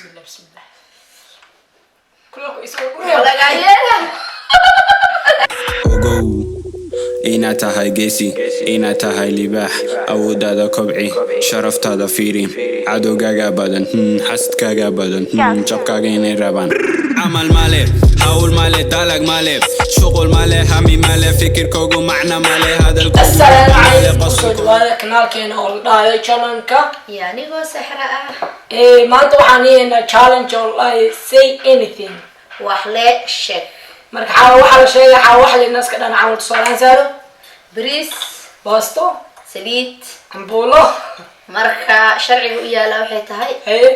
Bismillah, bismillah. Kulku isagoo uraya. Lagaa yeela. Ogow inaad tahay geesi, inaad tahay libaax. Awooddaada kobci, sharaftaada fiiri. Cadowgaaga badan, xasadkaaga badan, jabkaaga inay rabaan. Camal male, hawl male, dalag male, shuqul male, hami male, fikirkoogu macna male, hadalkoogu Assalaamu male. calaykum, kusoo dhawaada kanaalkeena oo la dhahayo channelka. Iyo anigoo Sexra ah. Maanta waxaan yeeynaa challenge oo la dhahayo "Say anything". Wax le sheeg. Marka xaawa waxaa la sheegay, xaawa waxa la iska dhan camal, tusaalaan saaro. Bariis. Baasto. Saliid. Cambuulo. Marka sharciga u yaala waxay tahay haye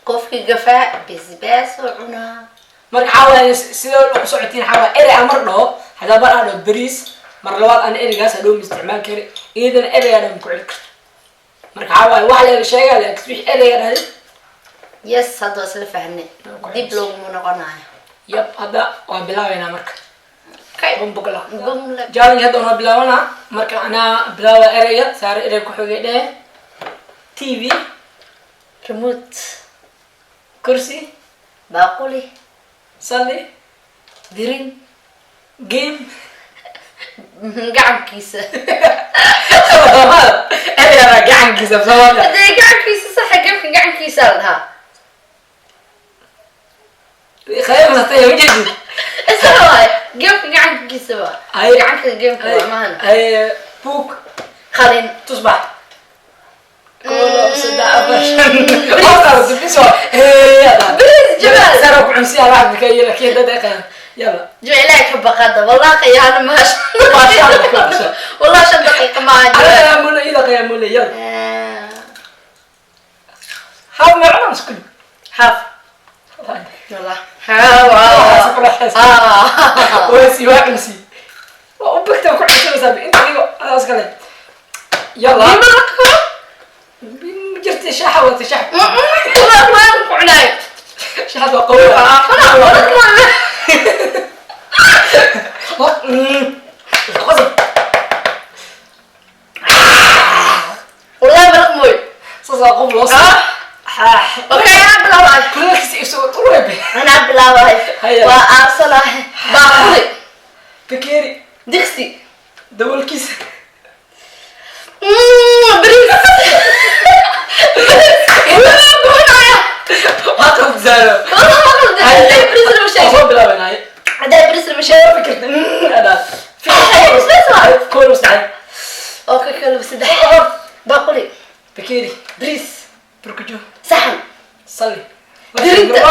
qofkii gafaa basbaas oo cunaa. Marka xaawa sidoo ku socotiin, xaawa erey aan mar dhaho, hadaa mar aan dhaho bariis, mar labaad aan ereygaas hadhow ma isticmaal kari, iyadana ereygaa dhan ku celi karto. Marka xaawa wax la sheegaa, laakiin wixii ereyga dhahay. Yes, hadda waa isla fahnay, dib looguma noqonayo. Yab, hadda waan bilaabeynaa marka. Bumbugla. Bumla. Challenge hadda waan bilaabanaa. Marka anaa bilaaba ereyga saare, ereyga ku xigay dheh TV. Remote. Kursi. Baaquli. Salli. Dirin. Game. Gacankiisa. Ereyga gacankiisa Soomaaliya. Hadee gacankiisa saxa, gameka gacankiisa la dhahaa. Khayr masatay ujeedid. Isaga waay, gameka gacankiisa waa. Ay. Gacanka gameka waa maahan. Ay, book. Qalin. Tusbax. Kow, labo, saddex, afar, shan. Waa biso. Bariis, Jamaal. Sara ku cunsiya waxaad ka yela kii dad yaqaan. Yalla. Jo, ilaahay ka baqada, wallah qiyaano maaha. Maasha Allah, maasha. Wallah 5 daqiiqo maaha. Ana Jamaal. qiyaamule, ida qiyaamule, yalla. Hal ma cunaan isku. Half wallah. Waa si waa cunsi. Waa u bigta ku cunsanaysaa inta adigo adaas kale. Yalla. Jirta shaxa wata shax. Ku cunaay. Shaxad waa qawi. Qosol. Wallahi balaq mooy. Saas qof loo soo. Okay, anaa bilaabay. Kulalkiisa isoo urebe. Anaa bilaabay. Haya. Waa aarsanahay. Baaquli. Bakeeri. Digsi. Dabolkiisa. Bariis. Waa gubanaya. Waa qabsaano. Hadday bariis lama sheegin. Soo bilaabanay. Hadday bariis lama sheegin. Fikirta. Ada. Bariis waay. Kow, labo, saddex. Okay, kow, labo, saddex. Baaquli. Bakeeri. Bariis. Burkujo. Saxan. Salli. Dirinta.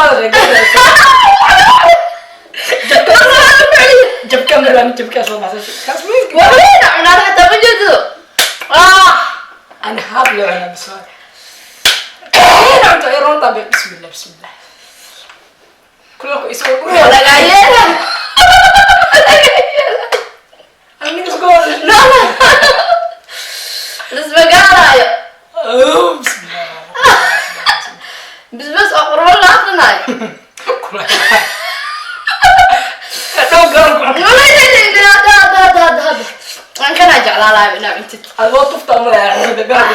Jabka maraan jabka soo baxsay. Kaas miiska. Waa weyn cunaa xataa ma jeedo. Ah. أنا حاب لو أنا بس. أنا أنت إيران طبعا. بسم الله، بسم الله. كلكم يسوي. Waa lagaa yeela. أنا نقول. No, no. Lisma gaaraayo. بسم الله. Bisbaas oo qurbo la aqrinayo. لو قرن. Hada hada hada hada hada. Aan kanaa jeclaa lahaa inaa cuntid. هذا طفت أمر يا حبيبي بعد.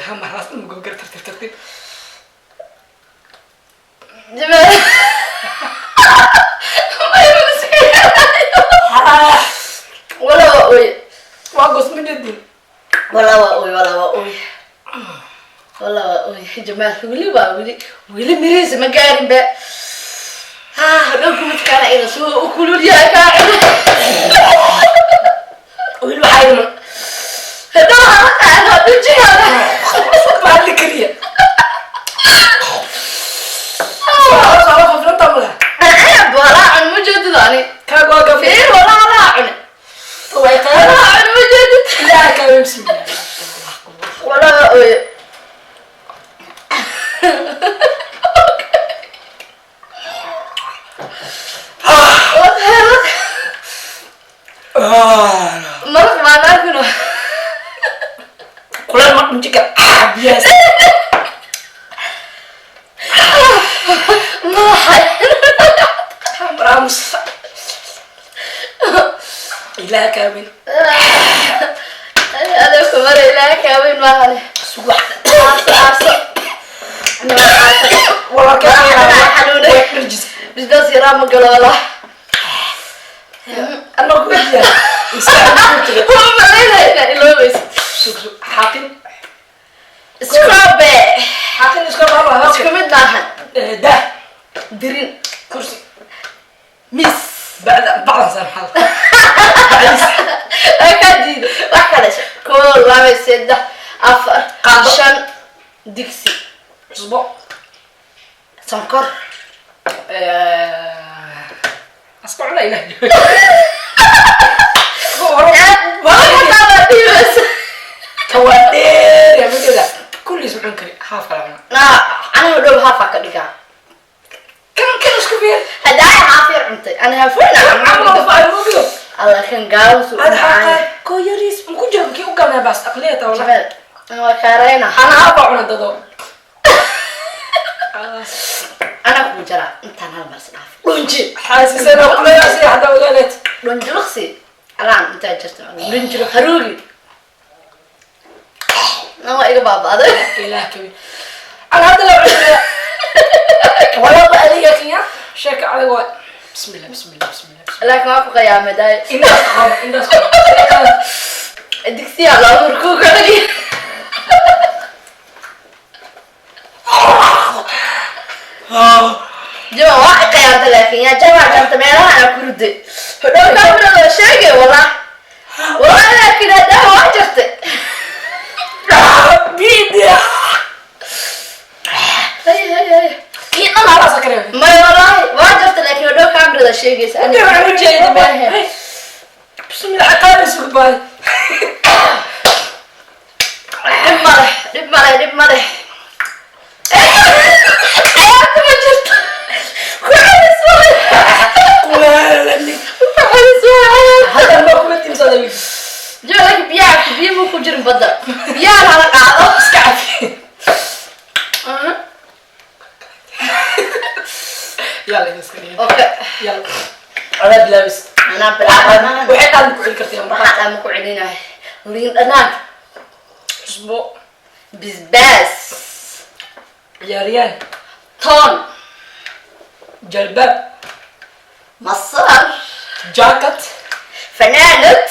هم خلاص نقول ترتيب ترتيب. Jamaal. May maskaxdayda. Wala waa ooy. واقص من جدي. Wala waa ooy, wala waa ooy. Wala waa ooy. Jamaal weli waa weli weli mirihiisa ma gaarin be. Ah, dhowrka midkaana ila soo u kulul yahay kaa cuna. ويلو حاجة من Hadhow hala qaado dhujigaada. بعد الكلية. خلاص على فلان تعملها. Ceeb walaa cun ma jeedid ani. كاغو قبل. Fiir, walaa walaa cune. طبعا. Walaa cun ma jeedid. لا كان بسم الله. Walaa waa ooye. Maraq baan arkino. Kuleel ma dhunjika biyaas. Madaxa. Ramos ilaa kaamin. Adoo kumara ilaaha kaaweyn maahane. Suwax. Aarso, aarso. Walaalkay Xanuunay. way dharjis. Bisbaas yaraa ma galo wallah. Anoo ku weydiiyaa. Iska Waa malaynaya inaad iloobaysid. Sug sug. Xaaqin. Scrub. Xaaqin iska baaba. Isku mid maahan. Dah. Dirin. Kursi. Miis. Bacda bacdan saan xal. Bacdis. Kaa diido. Wax kale sheeg. Kow, laba, saddex, afar, Qaado. shan. Digsi. Cusbo. Sonkor. Aska cuna ilaah. Waa dhiibaysa. Tawadeer yaa majeeda. Kulliis ma cun kari. Haaf kala cuna. Naa, aniga dhow haafaa ka dhigaa. Kan kan isku fiir. Haddaa haaf yar cuntay. Ani haafweyna. Camal faal mugido. Alla kan gaaban suu u Ad macaan. xaqaa ko yariis ma ku jiro kii u galnaa baas aqliyata wala. Jabal, ana waa kaarayna. Ana haaf baa cuna dado. Anaa kugu jaraa intaan hal mar is dhaafo. Dhunji. Xaasisana qulayaasi hadaa ogaaleed. Dhunjuluqsi. Alaan intaa jirta. Dhunjuluq haruugi. Na waa iga baaba'day. Ilaah kabi. Ana hadda la cunaya. Walaba adiga kiya. Sheeka adag waa. Bismillah bismillah bismillah. Laakiin waa ku qiyaamay daay. Indaas qabo indaas qabo. Digsiyaa laba mar kuu kaceliya. Jaba waa i qiyaamta laakiin yaa jabaa jarta meelaha aan ku riday. Hodhow kaamirada waa sheegay wallah. Wallah laakiin haddaa waa jartay. Bidia. Hay hay hay. Kii dhan halaas kare. May wallahi waa jarta laakiin hodhow kaamirada sheegaysa. Aniga waxaan u jeedaa. Bismillah qaali sugu baay. Dhib ma leh, dhib ma leh, dhib ma leh. Ciyaarta ma jirto. Ku celis waay. Kulaalani. Ku celis waay. Hadda ma kuma timsada wiil. Jaba laakiin biyaha biyo ma ku jirin badda. Biyaha hala qaado. Iska cafi. Yalla iska dhig. Okay. Yalla. Adaa bilaabis. Anaa bilaabana. Waxay qaad ku celi kartaa marka. Waxaa dhaan ku celinahay. Liin dhanaan. Cusbo. Bisbaas. Ciyaariyaan. Toon. Jalbaab. Masar. Jacket. Fanaanad.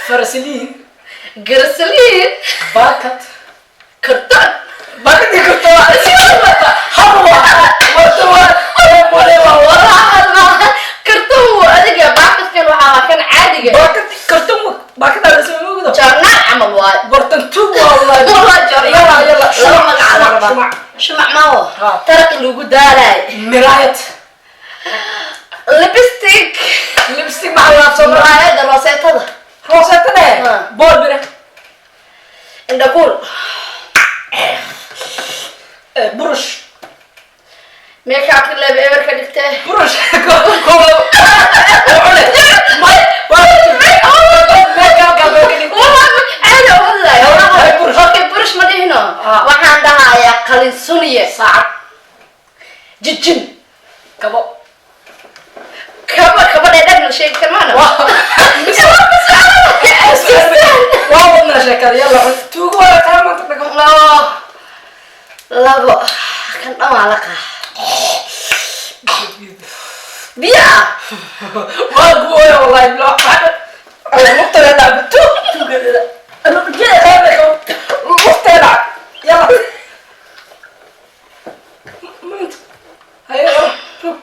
Farasiliin. Garsaliin. Baakad. Kartoon. Baakad iyo kartoon. Hawa. Warta waa. Wale waa. Walaal maaha. Kartoon wuu adiga baakadkan waxaa waa kan caadiga. Baakad kartoon baakad la soo moogdo. Jarnaa camal waay. Bartan tu wallahi. Wallah jarnaa. Yalla yalla. Laba magac la rabaa. Shumac. Shumac maaho. Ha. Taraq lagu daalaay. Miraayad. Lipstick. Lipstick maxaa la soo maraa? Muraayada rooseetada. Rooseeto dheh. Ha. Bool bire. Indhakuul. Burush. Meeshaa leeb eber ka dhigtee. Burush. Ko ko. Cune. May. Waa. Wallah caadi u hadlayo. Hay, burush. Okay, burush ma dhihino. Ha. Waxaan dhahayaa qalin suniye. Saacad. Jijin. Kabo. Kaba kaba dheedheer la sheegi karmaana. Waa. Waa wadnaa sheekada yalla cun. Tuugo waa kaa maanta dhago. Labo. Kan dhan waa la qaa. Biyaa. Waa gooya wallahi bilaa. Alla lugta la dhac. Tuug. Tuugada. Alla jeeda qaada kabo. Lugta la dhac. Yalla. Maanta. Haye. Tuug.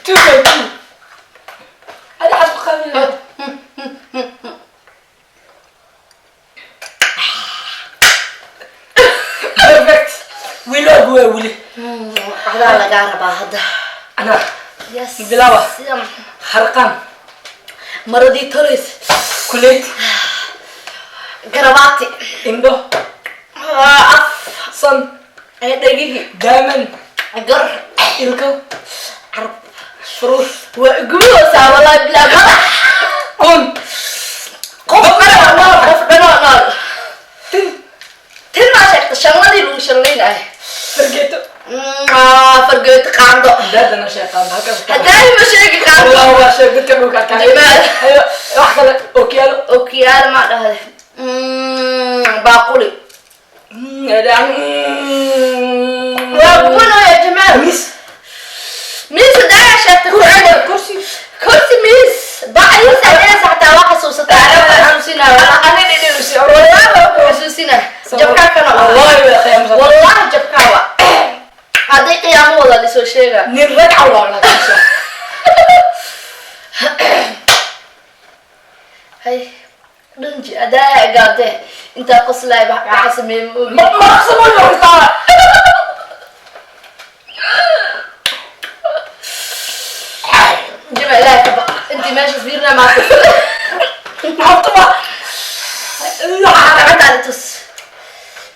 Tuug tuug. Hadi xasbu qaadin. Perfect. Weli waa gooya weli. Waxbaa lagaa rabaa hadda. Ana Yes. Bilaaba. Harqaan. Maradii tolays. Kuleet. Garabaati. Indho. Af. San. Dhegihii. Daaman. Gar. Ilko. Carab. Furuur. Waa igubahoosaa wallahi bilaa madax. Un. Qof dhanoo nool, qof dhanoo nool. Tin. Tin maa sheegta shanladii lagu shanlaynayo. Fargeeto. Fargeeto qaando. Daadana sheeqaan halkaas. Hadaayi ma sheegi qaando. Wallah waa sheeg dadka dhulka arkaya. Jamaal. Ayo wax kale okiyaalo. Okiyaalo maa dhahday. Baaquli. Waa gubanaya Jamaal. Miis. Miis hadaa sheegtay, ku celi. Kursi. Kursi, miis, bacdiisa inaysa xataa waa xasuusataa, anaa xasuusinaa. Wallahi waa ku xasuusinaa jabkaa kana. Wallahi waa qiyaamo. Wallahi jabkaa wa hadday qiyaamo wada lisoo sheegaa. Nin ragca waa la. Hay dhanji adaa gaabtee intaa qoslaay waxa sameeyey ma ogi. Ma maqsamo yortaa. Jima, ilaahay ka baq, intii meesha fiirnaa maanta. Maxabtaba. Gacantaada tus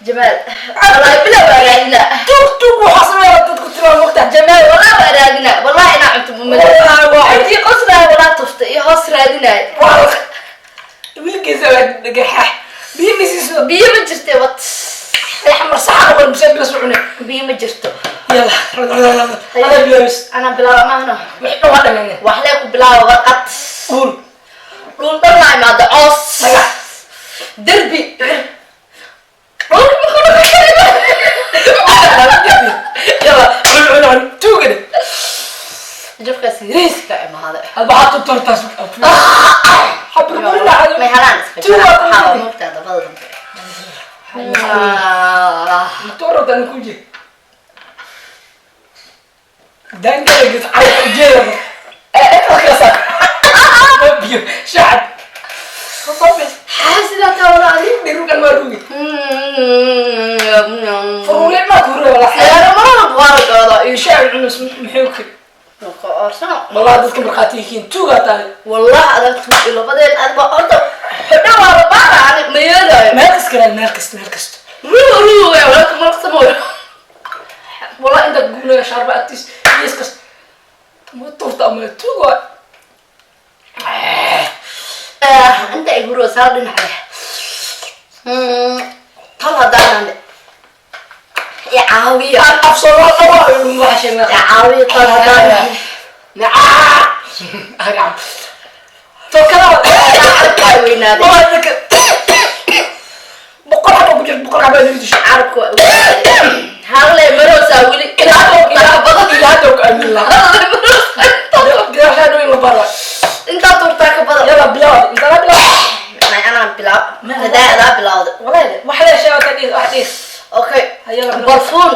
Jamaal, wallahi bila waa raadinaa. Tug tug waxaa sameeya dadku tiraa waqti. Jamaal, wallahi waa raadinaa, wallahi inaa cunto mumale. Wallahi waa- Intii qoslaay walaa tufta iyo hoos raadinaay. Waa wiilkiisa waa dhagaxa biyo misiiso. Biyo ma jirte wat. Xamar saxa noqon mise bila socone. Biyo ma jirto. Yalla, hada bilaabis. Anaa bilaaba maahno. Wax dhan waa dhammaaneen. Wax lee ku bilaaba warqad. Uur. Dhul dhan laa imaado, coos. Dhagax. Derbi dhulka ma ku dhaqan. Yalla, cun cun cun tuugade. Jabkaas yariiska imaaday. Hadba waxaad tu tortaa xabir murina. May halaan iska Tuuga. jira waxaa waa moogtaa dabada dambe. Torota ku jir dangala gis carab ujeeda ee kasa biyo shacab. Xaa sidaa taa wala adi. Dhirugan waa rugi furuule ma kuro wala. Marana buwaara iyo shacab cunus muxuu ka oorsano. Wallah dadka markhaati yihiin, tuugaa tahay. Wallah adag tuug labadeen adba horta xidho waa la baara, ani ma yeelayo. Meel kasta kale, meel kasta, meel kasta. Ruu ruu wala kamalqsamooyo. Wallah inta guunaya shaarba agtiis gees kasta ma turta ama tuuga. Inta ay guro saal dhinac leh tal haddaanan i caawiya. Af soomaal dhawaa waxa sheegnaa. I caawiya tal haddaanan. Nacaa agam tokada. Carabka waa weynaaday. 100 xabo ku jirta, 100 xabo ay disho. Carabka waa weynaaday, halle maroosaa weli. Ilaa badan ilaa hadda ku aamin lahaa. Halle maroosaa. Gadaashaa dhow in la baro. Intaa turtaa ka badan. Yalla bilaab, intaa bilaab. May anaa bilaab hadaa adaa bilawda. Wallahi wax la sheego ka dhis wax dhis. Okay. Yalla bilaab. Barfuun.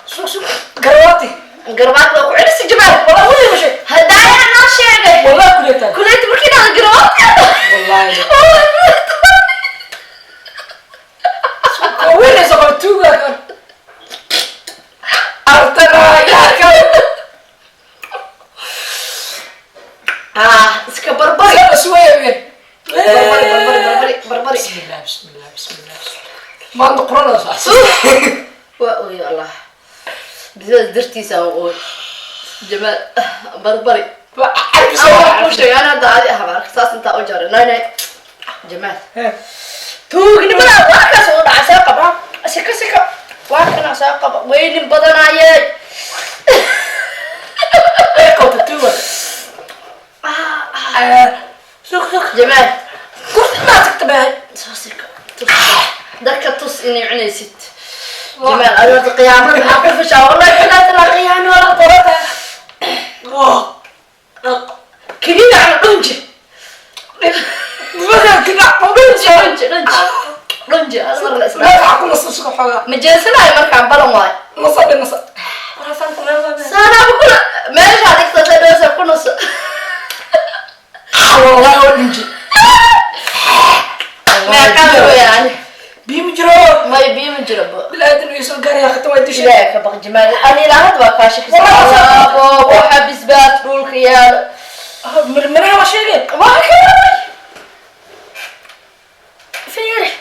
Sug sug, garwaati. Garbaad waa ku celisi Jamaal. Wallahi wali ma sheeg. Hadaa yaa noo sheegay. Wallahi kuleetaa. Kuleeta markii dhahda garbaad. Wallahi weynaysa qaba tuuga kan artana yaa kan. Ah, iska barbari. Suwaya. Barbari, barbari, barbari, barbari. Bismillah, bismillah, bismillah. Maanta qurana saas. Waa ooy Allah, bisada dartiisa aan ooy Jamaal, barbari. Aan kuu sheegay ana hadda adi ah marka saas intaa u jaray nay nay Jamaal, tuugnimada waa kaas u dhacay, see qaba sika sika waa kana soo qaba weynin badanaaye. Qabta tuuga. Sug sug. Jamaal. Kursi maa tagta baa. Soo sika tus dadka, tus inay cunaysid Jamaal. Adoota qiyaamada maxaa ku fashaa? Wallahi bilaata la qiyaami wala Qorata. Keliya cuna dhunji. Dhunji. Dhunji, dhunji, dhunji hal mar la isla. Madaxa ku naso, suga xoogaa. Ma jeesanayo markaan balan waayo. Nasa dhe nasa. Saanaaba kula meesha dhigta dhoosa ku naso. Wallahi waa dhunji. Meeqaa weeyaan? Biyo ma jiro. May biyo ma jiro bo. Bilaadan iyo soo gaaraya khata waa dishay. Ilaahay ka baq Jamaal, ani ilaa hadda waa kaa Wallahi shakisabo waxa bisbaas dhulka yaalo. Mirmiraha waa sheegay. Waa ka fiiri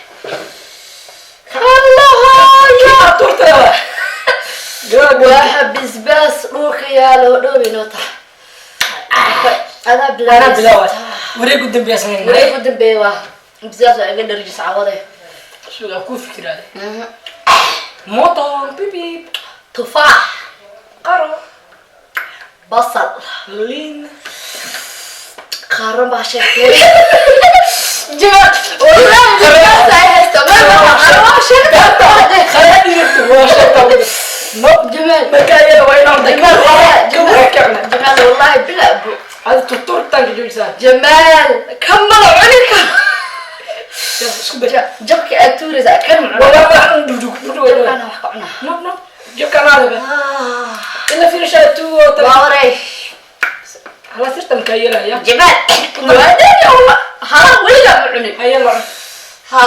Allah. Turta waxa bisbaas dhulka yaalo dhow inoo tahay adaa. Anaa bilaabay. Bilaawa wareeg u dambeeya sameyn. Wareeg u dambeeya waa bisbaas waa iga dharjis cawade. Suga ku fikiraade moto bibib. Tufaax. Qaro. Basal. Liin. Qaaran baa sheegtay Jamaal, wallahi bisbaas ay haysta meel waxa qaro waa No. Jamaal. Marka iyada waa inaan Jamaal, Jamaal ka cuna. Jamaal, wallahi bila bu. Hada turturtanka joojisaa. Jamaal, kamala cuni karo. Isku day. Jabka aad tuuraysaa kan ma cuna. Wallah ma dudug dudug. Jabkaana wax ka cunaa. No, no. Jabkaan aadaba. Ila fiirshaa tuugo. Waa waray. Hala sirtan ka yeelaya. Jamaal, waa wallah. Hala weligaa ma cunin. Haya la. Ha.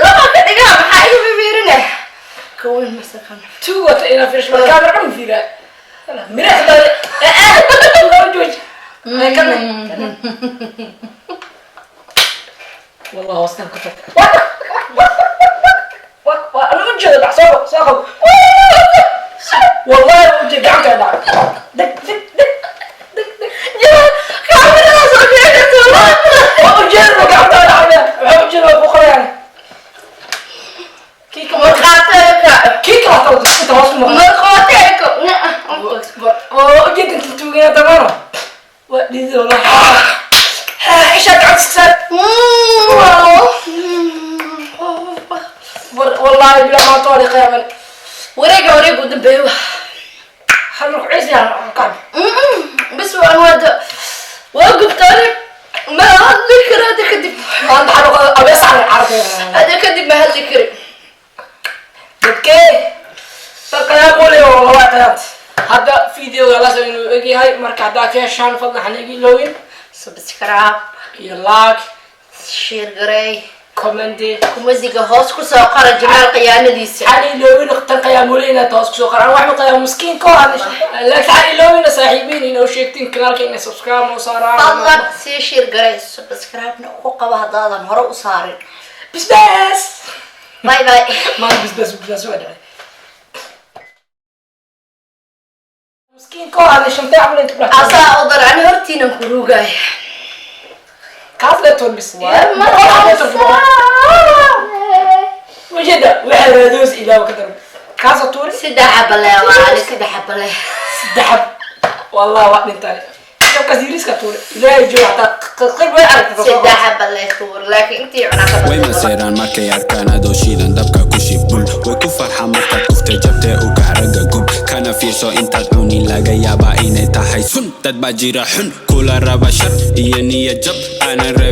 Laba ka dhigaa, maxaa iga fiirine? Kaweyn masakan. Tuugo ta ila fiirshaa kaamera dhan fiira. Mirax baa loo jooji. Kan. والله hoostan ku tag. Waa anu ujeeda dhac, soo qab, soo qab. Wallahi waa ujeeda gacanta dhac. Deg deg deg deg deg. Jamaal, kaamiradaas oo sheegaysa wallahi. Waa ujeeda gacanta dhacda. Waxaa ujeeda waa ku qorayaan. Kii ka Markhaatiyka. Kii ka hata inta hoos ku maqan. Markhaatiyka. Waa ujeeda inta tuugaya tamaano. Waa dhidi wallahi. Ha isha gacanta iska saar. Wallahi bila ma toori qiyaaman. Wareega, wareega u dambeeyo. Hal marku ciis yahan kan. Bas waan wada waa gubtaani, ma hadli karo hada kadib. Maanta xanuuq abees cala carabta. Hada kadib ma hadli kari. Dadkee dad qiyaam u leh oo laba qiyaant. Hadda videoga la soo inuu egyahay, marka haddaa ka heshaan fadlan xaniigi loowin subscribe iyo like, share garay, comment. Kumasiga hoos ku soo qora Jamaal khiyaanadiisa. Xani loowin tan qiyaamule inaad hoos kusoo qoraan wax ma qiyaam miskiin ka hor, laakiin xani loowina saaxiibiin inuu sheegtiin kanaalka inay subscribe noo saaraan. Fadlan sii share garay, subscribe-na ku qaba haddaadan hore u saarin. Bisbaas. Bye bye. Maanta bisbaas bisbaas waa dhacay miskiin ka hor shantay camal inta ku dhex Asaa u dar ani hortiinan ku ruugaya. Kaas le toon bis. Wajada waxay raadoos ilaahu ka darbo kaasa tuuri. Saddex xabale waa ani, saddex xabale. Saddex wallah waa dhintaan jabkaas yariiska tuuri, ilaahay jooga hataa qayb way aragtay. Saddex xabale tuur, laakiin intii cunaa ka Way badan. maseeraan markay arkaan adoo shiidan dabka ku shib bul. Way ku farxaan markaad kuftay jabtee u kac ragga gub kana fiirso intaad cunin, laga yaabaa inay tahay sun. Dad baa jira xun kula raba shar iyo niyad jab aanan rabin.